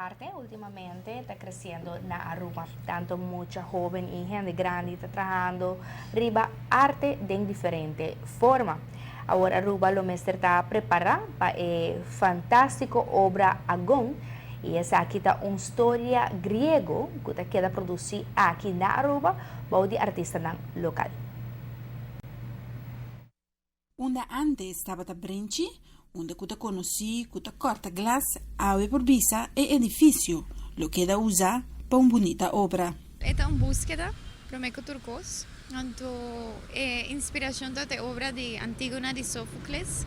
Arte ultimamente ta creciendo na Aruba. Tanto mucha hoben y hende grandi ta trahando riba arte den diferente forma. Awor Aruba lo mester ta prepara pa e fantastico obra Agon y esaki ta un storia griego cu ta keda produci aki na Aruba bou di artistanan local. Unda antes tabata brenchi, unda ku ta konosí ku ta kòrta glas, awe por bisa e edifisio lo keda usá pa un bunita obra. E ta un búskeda, promé ku tur kos. Anto e inspirashon ta e obra di Antígona di Sófocles,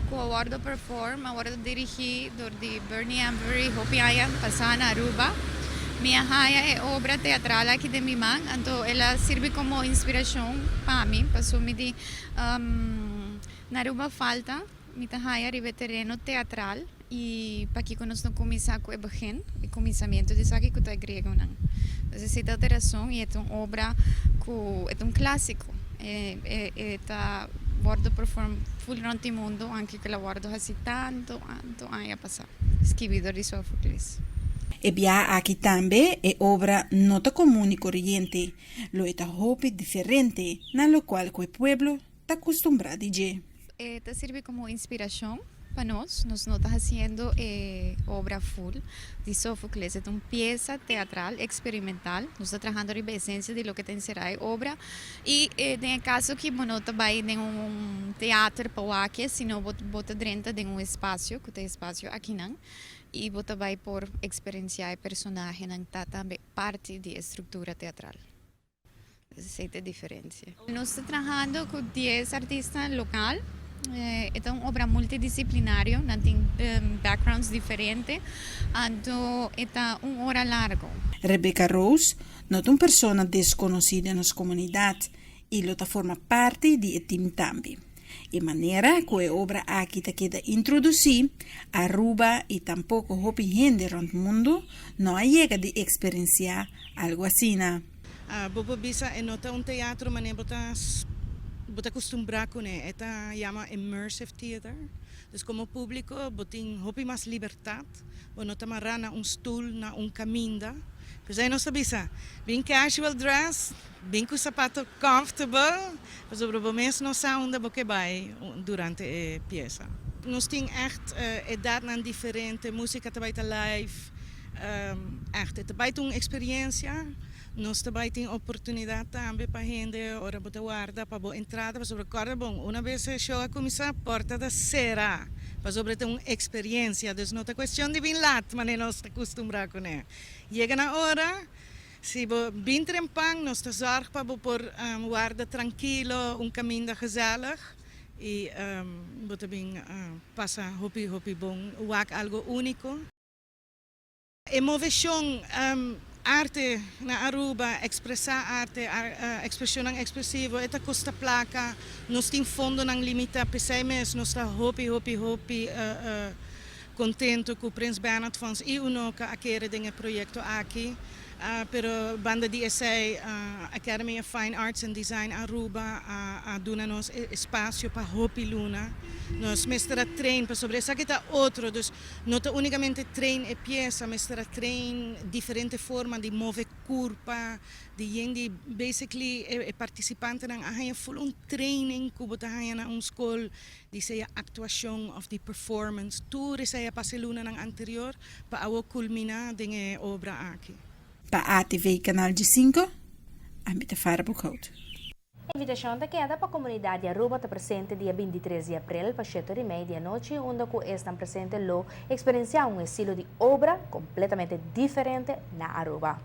ku a wòrdu perform, a wòrdu dirigí dor di Bernie Ambery hopi aña pasá na Aruba. Mi a haña e obra teatral aki den mi man, anto el a sirbi komo inspirashon pa mi, pasobra mi di, Na Aruba falta, mi ta haya riba e tereno teatral y pakico nos no cuminsa cu e begin, e cuminsamiento di esaki cu ta e griegonan. Entonces esey ta e razon y e ta un obra cu e ta un clasico, e ta wordo perform full rond di mundo aunke cu el a wordo haci tanto tanto aña pasa, skibi dor di Sophocles. E biaha aki tambe e obra no ta comun y coriente. Lo e ta hopi diferente na lokual ku e pueblo ta kustumbrá di dje. E ta sirbi komo inspirashon pa nos. Nos no ta hasiendo e obra ful di Sófocles. E ta un piesa teatral eksperimental. Nos ta trahando riba esensia di loke ta enserá e obra. I den e kaso aki bo no ta bai den un teater pa wak e, sino bo ta drenta den un espasio ku ta e espasio akinan i bo ta bai por eksperensiá e personahenan ta tambe. Parti di e struktura teatral. Esei ta e diferensia. Nos ta trahando ku dies artista lokal. E ta un obra multidisiplinario, nan tin backgrounds diferente, anto e ta un ora largo. Rebecca Rose no ta un persona deskonosí den nos komunidat i lo ta forma parti di e tim tambe. E manera ku e obra aki ta keda introdusí, Aruba i tampoko hopi hende rònt mundu no a yega di eksperensiá algu asina. Bo por bisa e no ta un teatro manera bo ta bo ta kustumbrá kuné. E ta yama immersive theater. Dus komo públiko bo tin hopi mas libertat. Bo no ta mará na un stul, na un kaminda. P'esei nos ta bisa, bin casual dress, bin ku sapato comfortable, pasobra bo mes no sa unda bo ke bai durante e piesa. Nos tin ègt edatnan diferente, músika ta bai ta live, ègt e ta bai ta un eksperiencia. Nos ta bai tin oportunidat tambe pa hende ora bo ta warda pa bo entrada, pasobra kòrda bon, una bes e show a kuminsá, porta ta sera, pasobra e ta un eksperiencia, dus no ta kuestion di bin lat manera nos ta kustumbrá kuné. Yega na ora, si bo bin trempan, nos ta zòrg pa bo por warda trankilo, un kaminda gezellig i bo ta bin pasa hopi hopi bon, wak algo úniko. E moveshon arte na Aruba, ekspresá arte, ekspreshonnan ekspresivo, e ta kosta plaka, nos tin fondonan limitá, p'esei mes nos ta hopi hopi hopi kontentu ku Prins Bernhard Fonds i Unoca a kere den e proyekto aki. Pero banda di esei Academy of Fine Arts and Design Aruba a duna nos e espasio pa hopi luna. Nos mester a train pasobra esaki ta otro, dus No ta únikamente train e piesa, mester a train diferente forma di move kurpa, di yen di basically e partisipantenan a haña ful un training ku bo ta haña na un skol di sea aktuashon òf di performance. Tur esei a pasa e lunanan anterior pa awo kulminá den e obra aki. Pa ATV Canal Diesinco, ami ta Farah Boekhout. Invitacion ta keda pa comunidad di Aruba ta presente dia 23 di april pa sheto di mei di anochi unda cu esnan presente lo experiencia un estilo di obra completamente diferente na Aruba.